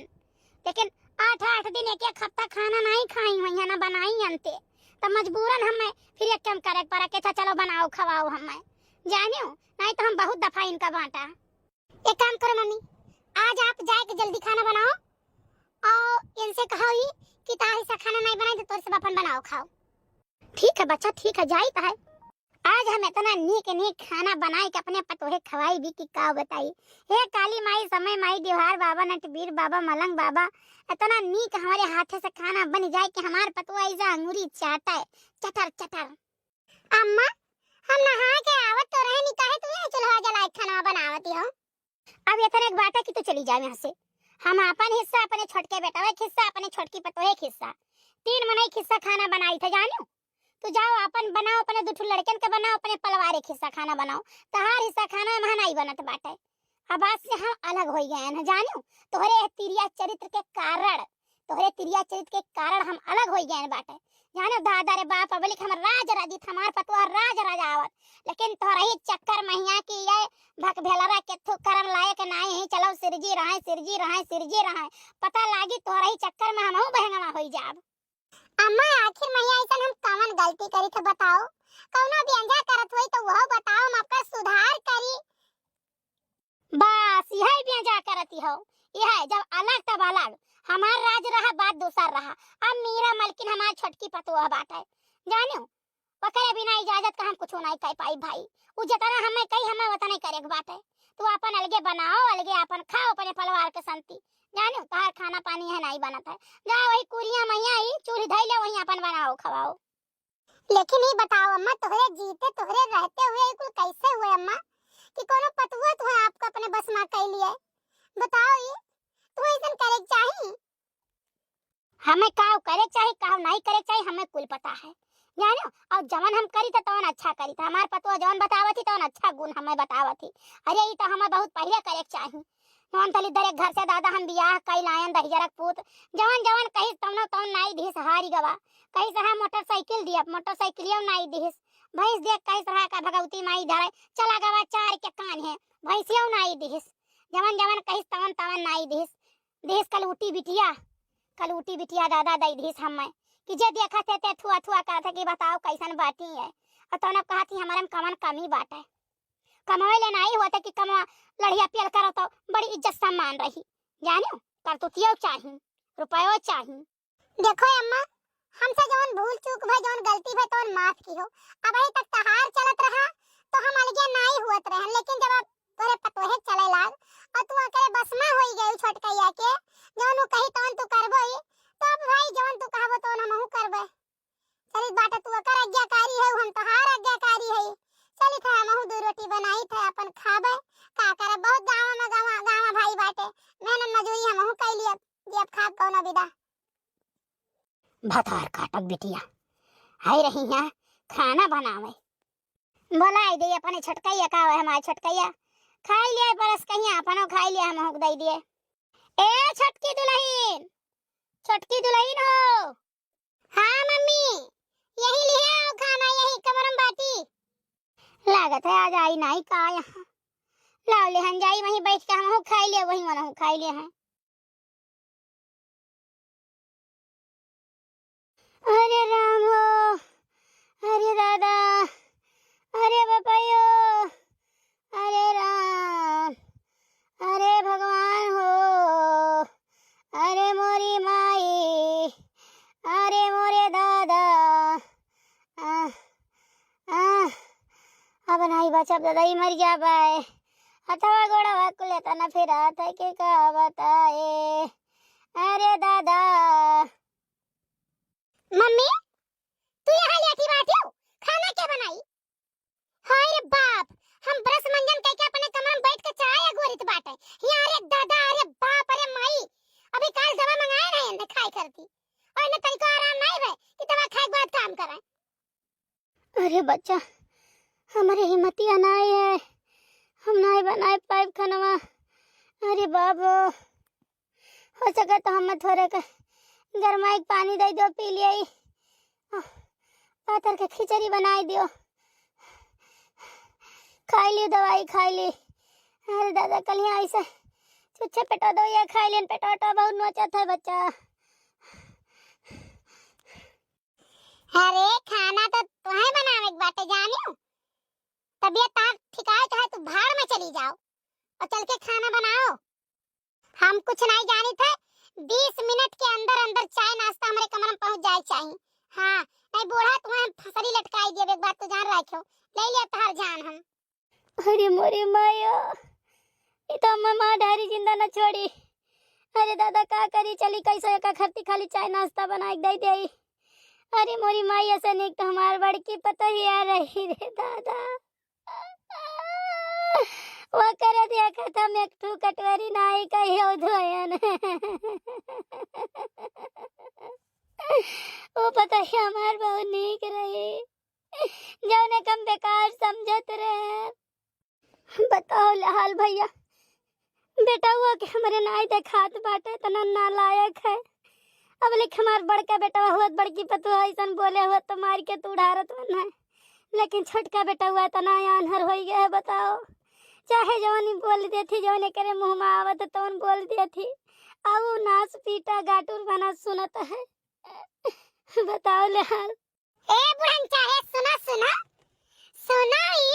लेकिन आठ आठ दिन, एक एक हफ्ता खाना नाई खाई हुई है, ना बनाई अंते, तो मजबूरन हमें फिर एक काम करे के पड़ा कि अच्छा चलो बनाओ खवाओ हमें, जानियो, नहीं तो हम बहुत दफा इनका बांटा। एक काम करो मम्मी, आज आप जाए के जल्दी खाना बनाओ और इनसे कहो ही कि ताही से खाना नहीं बनाई तो तोर से अपन बनाओ खाओ। ठीक है बच्चा, ठीक है, जाइत है। आज हम इतना नीक नीक खाना बनाए के अपने पतोहे खवाई भी कि का बताई। हे काली माई, समय माई, देवहार बाबा, नटवीर बाबा, मलंग बाबा, इतना नीक हमारे हाथे से खाना बन जाए कि हमार पतोह ऐसा अंगूरी चाटे, चटर चटर। अम्मा, हम नहा के आवत तो रहनी, काहे तू यहाँ चूल्हा जलाए खाना बनावत हो? अब इतने एक बात है कि तू चली जाओ यहाँ से। हम अपन हिस्सा अपने छोटके बेटवा एक हिस्सा, अपने छोटकी पतोह एक हिस्सा, तीन मनई एक हिस्सा खाना बनाई थे, जानियो। तू जाओ अपन बनाओ, अपने दू ठो लड़कन के बनाओ, अपने परिवार एक हिस्सा खाना बनाओ। तहार हिस्सा खाना वहाँ नहीं बनत बाटे। अब आज से हम अलग हो गए हैं, जानियो। तोहरे तिरिया चरित्र के कारण, तोहरे तिरिया चरित्र के कारण हम अलग हो गए हैं बाटे। जानो दादा रे बाप, अब लिख हमर राज राजित, हमार पतोह राज राजावत, लेकिन तोहरा ही चक्कर महिया की ये भक भेलरा के थू करम लायक नाई है। चलो सिरजी रहे, सिरजी रहे, सिरजी रहे, पता लागी तोहरा ही चक्कर में हमहू बहंगवा होई जाब। अम्मा, आखिर महिया ऐसन हम कवन गलती करी थे बताओ? कौनो बेंजा करत होई तो वह बताओ, हम आपका सुधार करी। बस यही बेंजा करती हो, यह जब अलग तब अलग, हमार राज रहा, बात दूसर रहा। अब मीरा मलकिन हमार छोटकी पतोह बाटे, जानियो, ओकरे बिना इजाजत का हम कुछ नहीं कह पाई भाई। उ जितना हमें कही, हमें उतना ही करे के बाटे। तू अपन अलगे बनाओ, अलगे अपन खाओ, अपने परिवार के संती, जानियो, तहार खाना पानी है नहीं बनत है। जा वही कुरिया मैया ही चूल्ही धैले, वहीं अपन बनाओ खवाओ। लेकिन ये बताओ अम्मा, तोहरे जीते तोहरे रहते हुए ये कुल कैसे हुए अम्मा, कि कोनो पतुआ तोहे आपको अपने बस में कइ लिए? बताओ ये, तोहे ऐसन करे के चाही? हमें काव करे के चाही, काव नहीं करे के चाही, हमें कुल पता है, जानो। और जवन हम करी त तवन अच्छा करी त, हमार पतुआ जवन बतावत ही तवन अच्छा गुण हमें बतावत ही। अरे ई तो हमें बहुत पहले करे के चाही। नौन तली दरे घर से दादा हम बियाह कई लायन दहिजरक पूत, जवन जवन कहिस तवनो तवन नाई दिहिस हारी गवा। कहिस रहा मोटरसाइकिल दियब, मोटरसाइकिलियो नाई दिहिस। भैंस देख कहिस रहा का भगवती माई धरे, चला गवा चार के कान है, भैंसियो नाई दिहिस। जवन जवन कहिस तवन तवन नाई दिहिस। दिहिस कलूटी बिटिया, कलूटी बिटिया दादा दई दिहिस हमें, कि जे देखत है ते थुआ थुआ करत है कि बताओ कैसन बाटी है। और तवन अब कहत ही हमारे में कवन कमी बाटे। कमावे ले नाई होते कि कमा लड़िया पियल करो तो बड़ी इज्जत सम्मान रही। जानियो, करतुतियो चाही, रुपयो चाही। देखो अम्मा, हमसे जवन भूल चूक भई, जवन गलती भई, तवन माफ किहो। अबही तक तहार चलत रहा, तो हम अलगे नाई हुअत रहन, लेकिन जब अब तोरे पतोहे चले लाग, और तू ओकरे बस में होई गई छोटकैया के, जवन उ कही तवन तू करबो ही, तो अब भाई जवन तू कहबो तवन हमहू करबे। चलित बाटे तू ओकर आज्ञाकारी है, हम तोहार आज्ञाकारी है। चलित है, हमहू दू रोटी बनाई थे, अपन खाबे। का करे, बहुत गाँव में गाँव, गाँव भाई बाटे, मेहनत मजूरी हमहू कैली, अब, अब खाब कौनो विदा। भतार काटक बिटिया, हाय रही यहाँ खाना बनावे। बोलाई दे अपने छोटकैया, का है हमारे छोटकैया, खाई लिया परस कहीं, अपनो खाई लिया, हमहू के दई दिए। ए छोटकी दुलहिन, छोटकी दुलहिन हो। हाँ मम्मी, यही लिहे आओ खाना, यही कमरम बाटी। लागत है आज आई नाई का यहाँ। लाओ लेहन जाई, वहीं बैठ के हमहू खाई ले, वहीं मनहू खाई ले हैं। अरे राम हो, अरे दादा, अरे बापायो, अरे राम, अरे भगवान हो, अरे मोरी माई, अरे मोरे दादा। आह, आह, अब नाई बचब दादा, ई मर जाबे। हथवा गोड़वा कुल एतना फिरात है कि का बताए। अरे दादा। मम्मी, तू यहाँ लेटी बाटियो, खाना के बनाई? हाय रे बाप, हम ब्रश मंजन कइके अपने कमरा में बैठ के चाय अगोरित बाटे। हियाँ अरे दादा, अरे बाप, अरे माई, अभी काल दवा मंगाए रहे हैं खाए करती, और इन्हें तनिको आराम नाई भए कि दवा खाए के बाद काम करें। अरे बच्चा, हमरे हिम्मतिया नाई है, हम नाई बनाए पाइब खनवा। अरे बाबू, हो सके तो हमें थोड़े के गरमाई के पानी दे दो, पी लिये। पातर के खिचड़ी बनाई दियो, खाई ली दवाई, खाई ली। अरे दादा, कल यहाँ ऐसे छुच्छे पेटो दो या खाई लेन, पेटो तो बहुत नोचत है बच्चा। अरे खाना तो तुहें बनावे के बाटे जानियो, तबियत तार ठिकाए चाहे तू भाड़ में चली जाओ और चल के खाना बनाओ। हम कुछ नाई जानित है, बीस मिनट के अंदर अंदर चाय नाश्ता हमरे कमरा में पहुंच जाए चाहिए। हाँ, नाई बूढ़ा तुहें फसरी लटकाई दिए, एक बात तो जान रखियो, ले लिया तहार जान हम। अरे मोरे माया, ई तो हमें मार डारी, जिंदा न छोड़ी। अरे दादा का करी, चली कैसे एका खरती खाली चाय नाश्ता बनाए के दे देई। अरे मोरी माई, ऐसे निक तो हमार बड़की पतोहिया रही रे दादा। वो करे देखत हम एक ठू कटोरी नाई कहियो धोयन। वो पतोहिया हमार बहुत नीक रही, जौने कम बेकार समझत रहे। बताओ ले हाल भैया, बेटउआ के हमरे नाई देखात बाटे, इतना नालायक है। अब लेख हमार बड़का बेटवा हुअत, बड़की पतोह ऐसन बोले हुअत तो मार के तू उड़ारत मन है, लेकिन छोटका बेटवा इतना आन्हर होई गए है, बताओ। चाहे जौन ही बोल देथी, जौन एकरे मुँह में आवत तौन बोल देथी, आऊ नास पीटा गाटुर बना सुनत है। बताओ ले हाल। ए बुढ़न चाहे सुना, सुना, सुना ई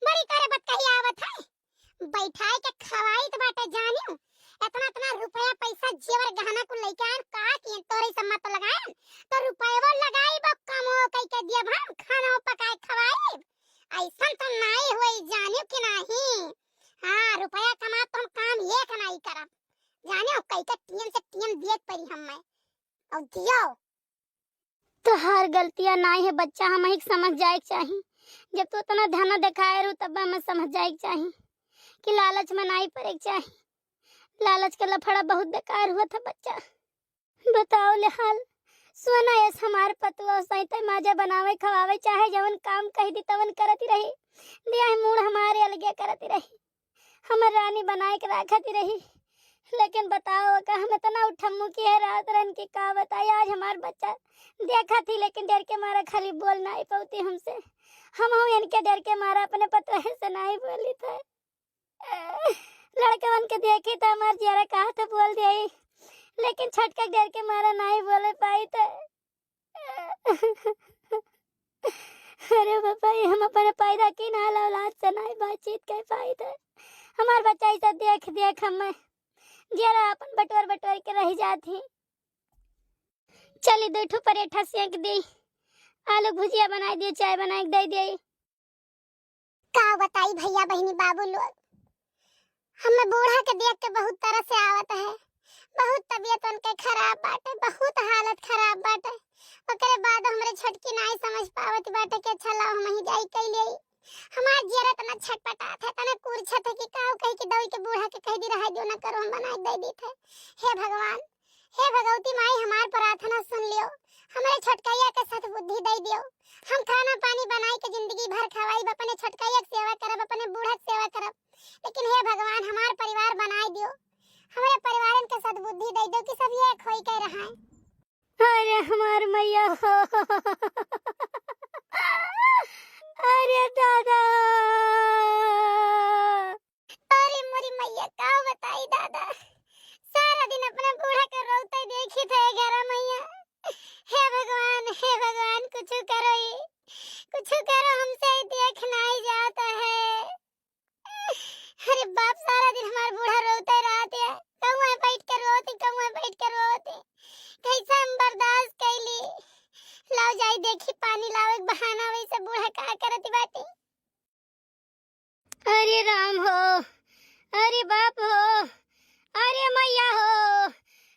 बड़ी तोरे बतकही आवत है। बैठाए के खवाई तो बाटे जानियो, इतना, इतना रुपया पैसा जेवर गहना कुल लेके आयन, का किए तोरे सब मत लगायन, तो रुपयवा लगाई बो कमो कई के दिए हम खाना पकाए खवाई। ऐसन तो नाई होई जानियो कि नाही। हाँ, रुपया कमा तो हम काम एक नाई करब जानियो, कई के टीएम से टीएम दिए के पड़ी हम मैं। और दियो। तोहार गलतिया नाई है बच्चा, हमहिक समझ जाए के चाही। जब तू इतना धना देखाए रहू तब हमें समझ जाए के चाही कि लालच में नाई पड़े के चाही। लालच के लफड़ा बहुत बेकार हुआ था बच्चा। बताओ ले हाल, सोना यस हमार पतुआ सहित माजा बनावे खवावे चाहे जवन काम कह दी तवन करती रही। दिया है मूड़ हमारे अलगे करती रही। हमर रानी बनाए के राखत रही। लेकिन बताओ का हम इतना उठम्मू की है रात रन की का बताई। आज हमार बच्चा देखा थी लेकिन डर के मारा खाली बोल नाई पौती हमसे। हम हूँ इनके डर के मारा अपने पतोहे से नाई बोली थे। लड़कवन के देखी तो हमार जियरा कहा तो बोल दिया, लेकिन छोटका डर के मारा नाई बोले पाई थे। अरे बाबा, ये हम अपने पैदा की नाल औलाद से नाई बातचीत कर पाई थे। हमार बच्चा इसे देख देख हमें जरा अपन बटोर बटोर के रह जाती। चली दो ठो परेठा सेंक दी, आलू भुजिया बनाई दियो, चाय बनाई के दे दियो। का बताई भैया बहिनी बाबू लोग, हमें बूढ़ा के देख के बहुत तरस से आवत है, बहुत तबियत उनके खराब बाटे, बहुत हालत खराब बाटे। ओकरे बाद हमरे छोटकी नाई समझ पावत बाटे कि अच्छा लाओ हम ही जाई कई ले। हमार जियरा तना छटपटात है, तना कुरछत है कि काऊ कही कि दवाई के बूढ़ा के कह दी रहा जो ना करो, हम बना के दे दी थे। हे भगवान, हे भगवती माई, हमार प्रार्थना सुन लियो, हमरे छोटकैया के सद्बुद्धि दे दियो। हम खाना पानी बनाई के जिंदगी भर खवाई, अपने छोटकैया के सेवा करब, अपने बूढ़ा के सेवा करब। लेकिन हे भगवान, हमार परिवार बनाए दियो, हमरे परिवारन के सद्बुद्धि दे दो कि सब एक होई के रहाए। अरे हमार मैया हो, अरे दादा, अरे मोरी मैया, का बताई दादा, सारा दिन अपने बूढ़ा के रोते देखी थे घर मैया। हे भगवान, हे भगवान, कुछ करो, ई कुछ करो, हमसे ई देख नहीं जाता है। अरे बाप, सारा दिन हमार बूढ़ा रोते रहते है, कहूँ बैठ के रोते, कहूँ बैठ के रोते, कैसे हम बर्दाश्त कैली। लाओ जाई देखी पानी लाओ, एक बहाना वैसे बूढ़ा का करत बाटे। अरे राम हो, अरे बाप हो, अरे मैया हो,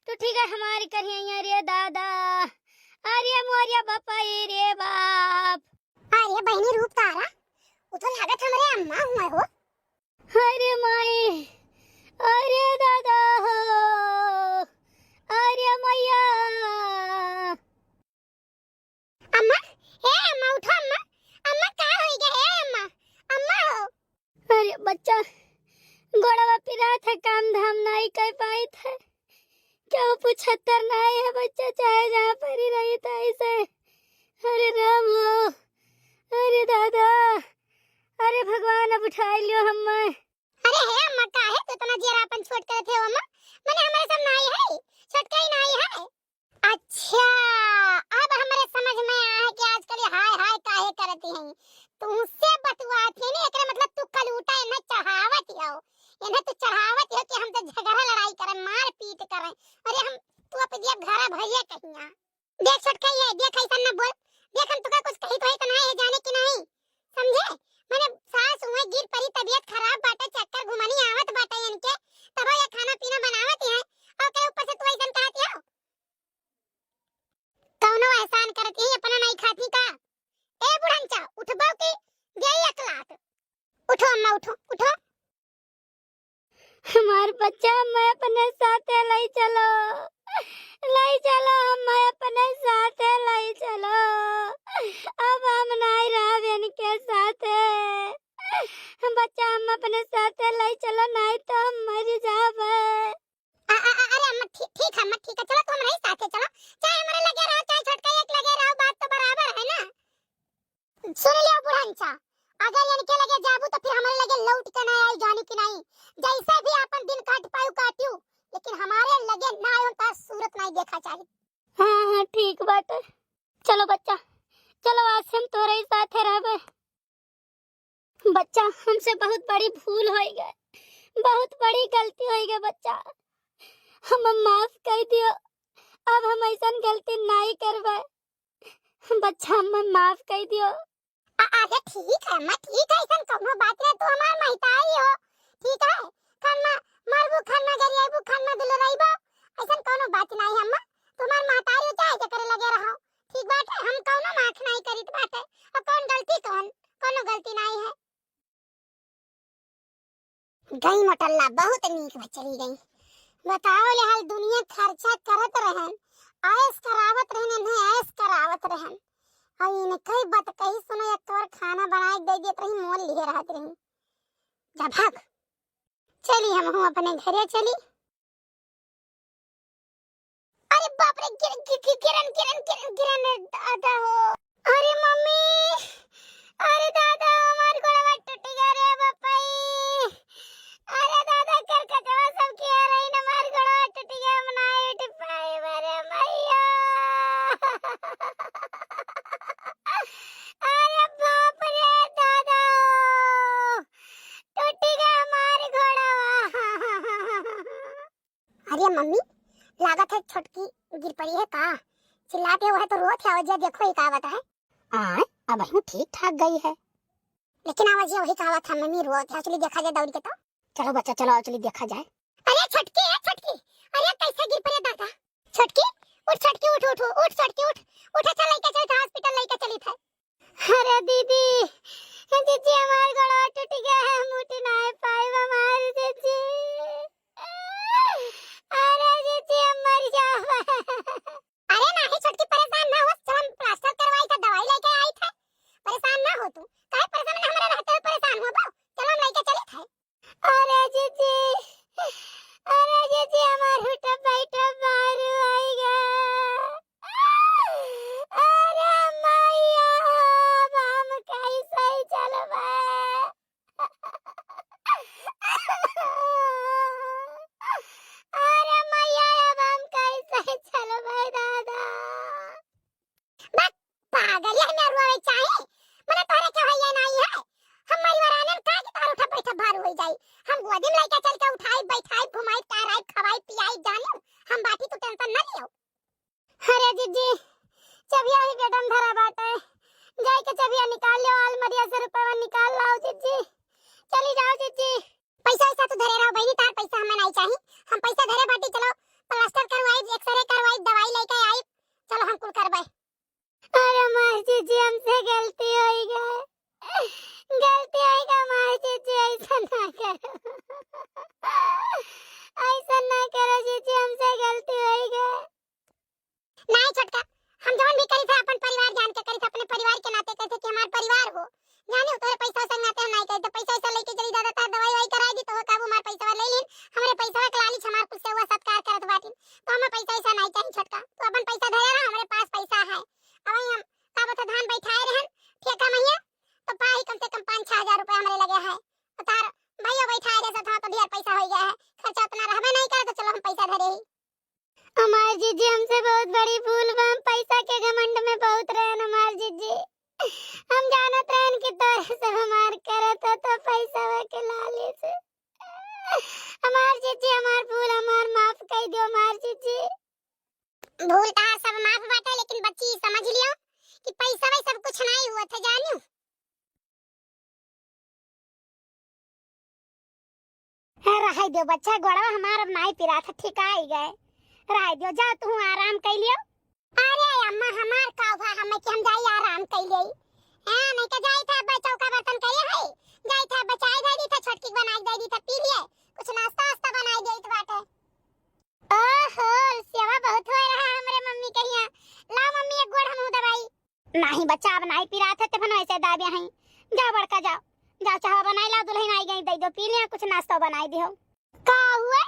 तू ठीक है हमारी करिया रे दादा, अरे मोरिया बापाई रे बाप। अरे बहिनी रूप तारा, उ तो लागत हमरे अम्मा हुआ हो। अरे माई, अरे दादा हो, अरे मैया। अम्मा, ए अम्मा, उठो अम्मा। अम्मा, का होई गए? ए अम्मा, अम्मा हो। अरे बच्चा, गोड़वा पिरात है, काम धाम नाई कर पाइत है। केहू पूछत्तर नाई है बच्चा, चाहे जहाँ पर ही रही था ऐसे। अरे राम हो, अरे दादा, अरे भगवान, अब उठाई लियो हम्मा। अरे हे अम्मा, काहे तू इतना जियरा अपन छोट करत है अम्मा? मने हमरे सब नाई है, छोटका ही नाई है। अच्छा, अब हमरे समझ में आए कि आजकल ये हाय हाय काहे करती हैं। तुमसे बतुआत है ना, एकरे मतलब तू कलूटा इन्हें चढ़ावत हो, इन्हें तू चढ़ावत हो कि हमसे झगड़ा लड़ाई करे, मार पीट करे। अरे हम, तू अपन ये घर भरिए कहिया। देख छोटका, ये देख, ऐसा न बोल। देख, हम तुका कुछ कही तो है तो ना, ये जाने कि नहीं, समझे? मने सास हुए गिर परी, तबीयत खराब बाटे, चक्कर घुमनी आवत बाटे इनके, तब ये खाना पीना बनावत है, और के ऊपर से तू ऐसा कहती हो? कौनो एहसान करत ही अपना नहीं खाती का? ए बुढ़नचा, उठबो की दे एक लात। उठो अम्मा, उठो, उठो। हमार बच्चा हम्मा अपने साथे लई चलो, लई चलो, हम्मा अपने साथे लई चलो। अब हम नाई रहब इनके साथे। हम बच्चा हम्मा अपने साथे लई चलो, नाई तो हम मर जाबे। आ, आ, आ, अरे अम्मा, ठीक, ठीक है अम्मा, ठीक है, चलो तू हमरे साथे चलो, चाहे हमरे लगे रहो, चाहे छोटका एक लगे रहो, बात तो बराबर है ना। सुन लियो बुढ़नचा, अगर इनके लगे जाबू तो फिर हमारे लगे लौट के ना आई, जानी कि नहीं? जैसे भी अपन दिन काट पायू काटियो, लेकिन हमारे लगे ना आयो तो सूरत नहीं देखा चाही। हाँ, हाँ, ठीक बाटे। चलो बच्चा, चलो आज से हम तोरे ही साथे रहबे। बच्चा, हमसे बहुत बड़ी भूल होई गए, बहुत बड़ी गलती होई गए बच्चा, हम्मा माफ कर दियो, अब हम ऐसन गलती नहीं करबे। बच्चा, हम्मा माफ कर दियो। आ, अरे ठीक है अम्मा, ठीक है, ऐसन कौनो बात नहीं, तू हमार महतारी हो, ठीक है, खन्ना मरबू, खन्ना गरियाबू, खन्ना दुलराइबो, ऐसन कौनो बात नहीं है अम्मा, तू हमार महतारी हो, चाहे जेकरे लगे रहो, ठीक बाटे, हम कौनो माफ नहीं करित बाटे, और कौन गलती कौन, कौनो गलती नहीं है। गई मोटल्ला, बहुत नीक बा, चली गई। बताओ ले, हाल दुनिया खर्चा करत रहन, ऐश करावत रहन, इन्हें ऐश करावत रहन। और इनके बात कही सुनो, एक तोर खाना बनाए के दे देत रही, मोल लिए रहत रही। जा भाग, चली हम हूँ अपने घरे चली। अरे बाप रे, गिर, गिर, गिर, गिरन, गिरन, गिरन, गिरन, दादा हो। अरे मम्मी, अरे दादा, हमार गोड़वा टूट गया रे बापाई। अरे दादा, कर कटवा सब किया रही न, हमार गोड़वा टूट गया, हम ना उठ पाए, अरे मैया। अरे बाप रे दादा, टूट गया हमार गोड़वा। अरे मम्मी, लागत है छोटकी गिर पड़ी है का? चिल्लाते हुए तो रोत है, आवाज देखो ही का आवत है। आय, अब यूं ठीक ठाक गई है। लेकिन आवाज ये वही का आवत है, मम्मी रोत है, चली देखा जाए दौड़ के तो। चलो बच्चा, चलो आओ, चली देखा जाए। अरे छोटकी, ए छोटकी, अरे कैसे गिर पड़ी दादा? छोटकी, उठ छोटकी, उठ, उठ, उठ छोटकी, उठ, उठ, अच्छा लइका चली था hospital, लइका चली था। अरे दीदी, जीजी हमार गोड़वा टूट गया है, हम उठ नाई पाइब हमार जीजी। अरे जीजी हम मर जाब। अरे नाही छोटकी परेशान ना हो, चल हम plaster करवाई था, दवाई लेके आई थे, परेशान ना हो तू। काहे परेशान, हमरा रहते हुए परेशान हो बा? चल हम लेके चली थे। चाही। हम पैसा धरे बाटी, चलो प्लास्टर करवाई, एक्सरे करवाई, दवाई लेके आई, चलो हम कुल करबे। अरे मार जीजी, हमसे गलती होई गए, गलती होई गए मार जीजी, ऐसा ना करो, ऐसा ना करो जीजी, हमसे गलती होई गए। नहीं छोटका, हम जवन भी करी थे अपन परिवार जान के करी थे, अपने परिवार के नाते करी थे कि हमार परिवार हो। जाने तोरे पैसा से नाते हम नहीं करी थे, पैसा ऐसा लेके चली दादा, तार दवाई वाई कराई दी तो वो काबू हमार पैसा ले लीन, हमरे पैसा के लालच हमार कुल सेवा सत्कार करत बाटिन, तो हमें पैसा ऐसा नहीं चाहिए छोटका, तो अपन पैसा धरे रहा, हमरे पास पैसा है। अब हम का बता धान बैठाए रहन ठेका मइया, तो पाही कम से कम पाँच छह हजार रुपया हमरे लगे है, तो तार भैया बैठाए रहे सब, तो ढेर पैसा हो गया है, खर्चा उतना रहबे नहीं करे, तो चलो हम पैसा धरे ही। हमार जीजी, हमसे बहुत बड़ी भूल बा, हम पैसा के घमंड में बहुत रहन हमार जीजी। हम जानत रहन कि तोरे सब हमार करत हो तो पैसा के लालच से। हमार जीजी, हमार भूल हमार माफ कर दियो हमार जीजी। भूल तहार सब माफ बाटे, लेकिन बच्ची ई समझ लियो कि पैसा वही सब कुछ नहीं हुआ था, जानियो। हाँ, रहाई दियो बच्चा, गोड़वा हमार अब नाई पिरात, ठिकाई गए। रहाई दियो, जाओ तू आराम कर लियो। अरे अम्मा, हमार का हुआ, हमें कि हम जाई आराम कर लियो। हाँ, नहीं तो जाई था अब चौका बर्तन करे है, जाई था अब चाय दे दी था, छोटकी के बनाई दे दी था, पी लिए, कुछ नाश्ता वास्ता बनाई दे तो बाटे। ओहो, सेवा बहुत हो रहा है हमरे मम्मी के यहाँ। लाओ मम्मी, एक गोड़ हमहू दबाई। नाही बच्चा, अब नाही पिरात है, ते भन वैसे दाबिया हैं। जाओ बड़का, जाओ, जाओ, चाहवा बनाई लाओ, दुल्हन आई गई, दे दो, पी लिया, कुछ नाश्ता बनाई दियो। का हुए?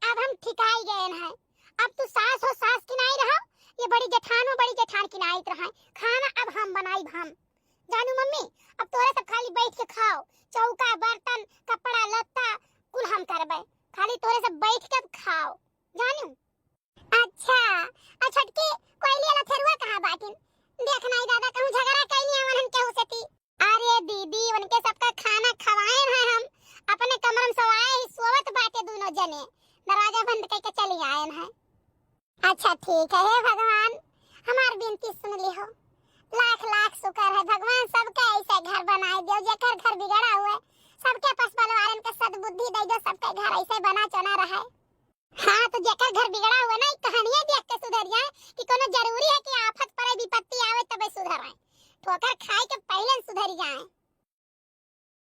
अब हम ठिकाई गए हैं। अब तू सास हो, सास की नाही रहो, ये बड़ी जेठान हो, बड़ी जेठान की नाही रहा। खाना अब हम बनाई, हम। जानू मम्मी, अब तोरे सब खाली बैठ के खाओ, चौका, बर्तन, कपड़ा, लत्ता, कुल हम करबे, खाली तोरे सब बैठ के अब खाओ, जानू। अच्छा, आ छोटकी कोयली वाला थेरुआ कहाँ बाटिन? देख नाई दादा, कहूँ झगड़ा कैली हमन केहू से ती। अरे दीदी, उनके सबका खाना खवाएन है हम, अपने कमरा में सोवाए ही, सोवत बाटे दोनों जने, दरवाजा बंद करके चली आएन है। अच्छा ठीक है, हे भगवान, हमार बिनती सुन लिहो। लाख लाख शुक्र है भगवान, सबके ऐसे घर बनाए दियो, जेकर घर बिगड़ा हुए, सबके पास बलवारन के सद्बुद्धि दे दो, सबके घर ऐसे बना चना रहे। हाँ, तो जेकर घर बिगड़ा हुआ ना, ई कहानियाँ देख के सुधर जाए कि कोनो जरूरी है कि आफत पड़े, विपत्ति आवे तबे सुधर आए। ठोकर खाए के पहले सुधर जाए।